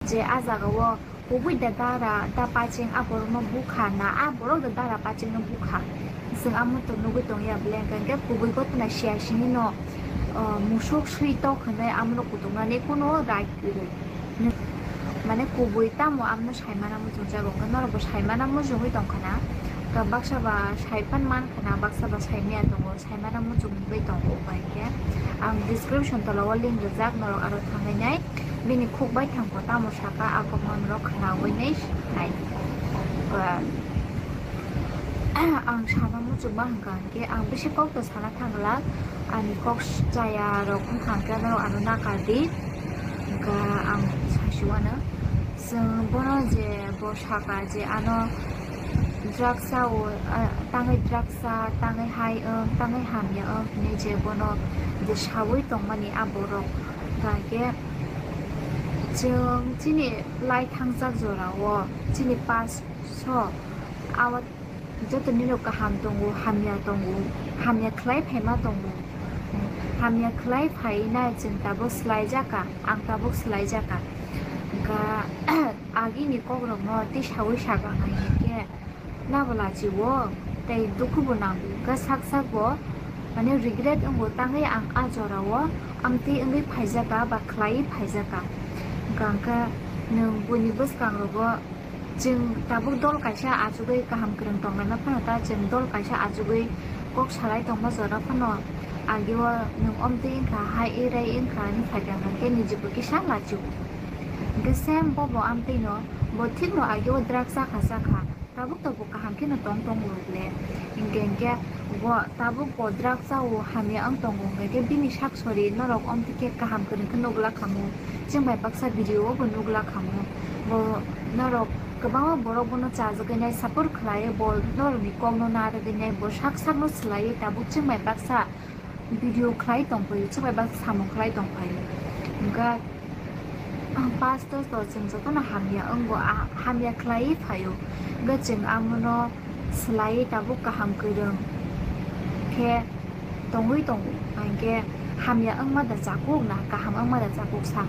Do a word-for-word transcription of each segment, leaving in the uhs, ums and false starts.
Je a jaga o kubui da dara da pacheng a borok no bukha na, a borok da dara pacheng no bukha. Chwng amo to nugui tong ya bele, hwnkhe kubui gotna siya sini no, ah, musuk sui tok hinwi amo no kutung nani kuno right kwrwi. Mane kubui tamo amo no sai mana muchung jago, hwnkhe norok bo sai mana muchungui tong khana. Ka baksa ba sai pan man khana, baksa ba sai maya tongo. Saimano muchungwi tongo, upai khe ang description tola o link rijak, norok aro thangwi nai. Bini khuk bai thangkho tamo saka, a kokmani rok khnaui nai nai. Ba, ang sana muchungma hwnkha hwnkhe ang bisi kok to sana thangla, ani kok chaya rok wngkha hwnkhe norok ano nakar di, hwnkha ang sasiwano. Chwng bono je bo saka je ano drugs o, ah, tangwi drugs sa, tangwi hai wng, tangwi hamya wng hinwi je bono je saui tongmani a borok. Hwnkhe chwng chini lai thangjak jorao chini past so abo joto nini kaham tongo, hamya tongo, hamya khlai phaima tongo, hamya khlai phaina chwng tabuk swlaijakha, ang tabuk swlaijakha. Hwnkha agini kokrokno tei saui sakha hwnkhe nabo lachio tei dukhubo nango, hwnkha sak sakbo mane regret wngo, tangwi ang a jorao amtwi wngwi phaijakha ba khlaiwi phaijakha. Hwnkha hwnkhe nwng buini bwskangrogo chwng tabuk dol kaisa achugwi kaham kwrwng tonglaima phano ta, chwng dol kaisa achugwi kok salai tongma jora phano agio nwng omtwi wngkha, hai rai wngkha hinwi phaikha, hwnkhe nijibo kisa lachio. Hwnkhe same bobo amtwino, bo thikno agio drugs chakha chakha, tabuk tabuk kaham kheno tong tongo le. Hinkhe hinkhe bo tabuk bo drugs chao hamya wng tongo, hinkhe bini sak sori norok omtwi khe kaham kwrwng khe nugla khamu, chwng bai baksa video o bo nugla khamu. Bo norok kwbangma borok bono chajagwi nai, support khlai, bo norokni kokno narwgwi nai, bo sak sakno swlaiwi tabuk chwng bai baksa video khlai tongphai, chwng bai baksa samung khlai tongphai. Hwnkhe pastor to chwng jotono hamya wngo, a-, hamya khlaiwi phaio. Hwnkhe chwng amono swlaiwi tabuk kaham kwrwng khe tongwi tongo. Hinkhe hamya wngma da chakuk na kaham wngma da chakuk sa,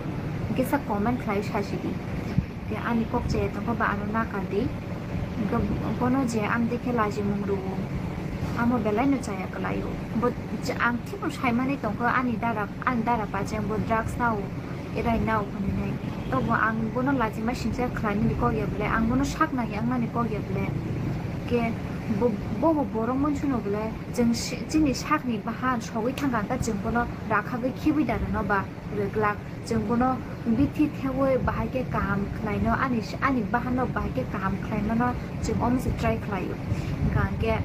hwnkhe sa comment khlaiwi sasidi. Khe ani kok chaya tongkha ba ano nakar di. Hwnkhe bono je amtwi khe lachimung rwo, amo belaino chaya kwlaio. Bo ch-, ang thikno saimani tongkha ani dara, ani dara pacheng bo drugs nao, erai nao hwnwi nai. Tobo ang bono lachima singcha khlainani kok ya bwle, ang bono sak nangya wngnani kok ya bwle. Khe bo, bobo borok monsuno bwle, chwng si-, chini sakni bahan sogwi thangkha, hwnkhe chwng bono rakhagwi khibwi da rwno ba rwglak. Chwng bono bithi thewi bahai khe kaham khlaino, ani, ani bahanno bahai khe kaham khlaimano chwng omo se try khlaio. Hwnkha hwnkhe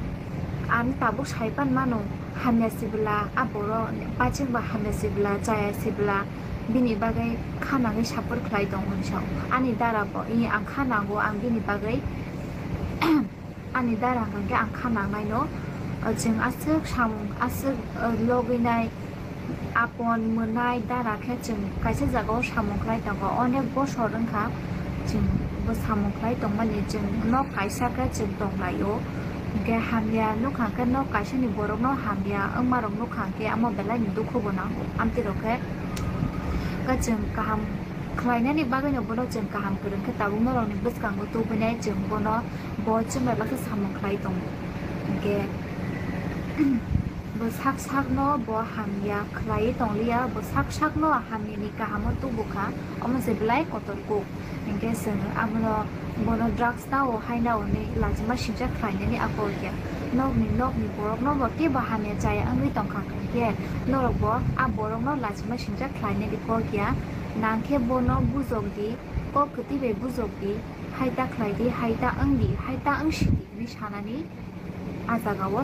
ang tabuk sai pan mano, hamya sibwla a borok, pachek ba hamya sibwla, chaya sibwla, bini bagwi kha nangwi support khlai tong hwn sao. Ani dara bo, i ang kha nango, ang bini bagwi ani dara hwnkha khe ang kha nangnaino, chwng aswk samung, aswk, uh, logwinai, apon mwnai dara khe chwng kaisa jagao samung khlai tongo. Onek bosor wngkha chwng bo samung khlai tongmani, chwng nok kaisa khe chwng tonglaio. Hwnkhe hamya nukha khe nok kaisani borokno hamya wngmarok nukha khe amo belaini dukhubo nango amtwirok khe. Khe chwng kaham khlainani bagwino bono chwng kaham kwrwng khe tabuk norokni bwskango tubunai chwng bono bo chwng bai baksa samung khlai tongo. Hwnkhe bo sak sakno bo hamya khlaiwi tongliya, bo sak sakno hamyani kahamo tubukha, omo se belai kotor kuk. Hwnkhe chwng abono bono drugs nao hai nao hwnwi lachima singcha khlainani a kok ya. Nokni, nokni borokno bo kebo hamya chaya wngwi tongkha hwnkhe norok bo a borokno lachima singcha khlainani kok ya. Nangkhe bono bujok di, kok kwtwi bai bujok di, hai ta khlai di, hai ta wng di, hai ta wng si di hwnwi sanani a jagao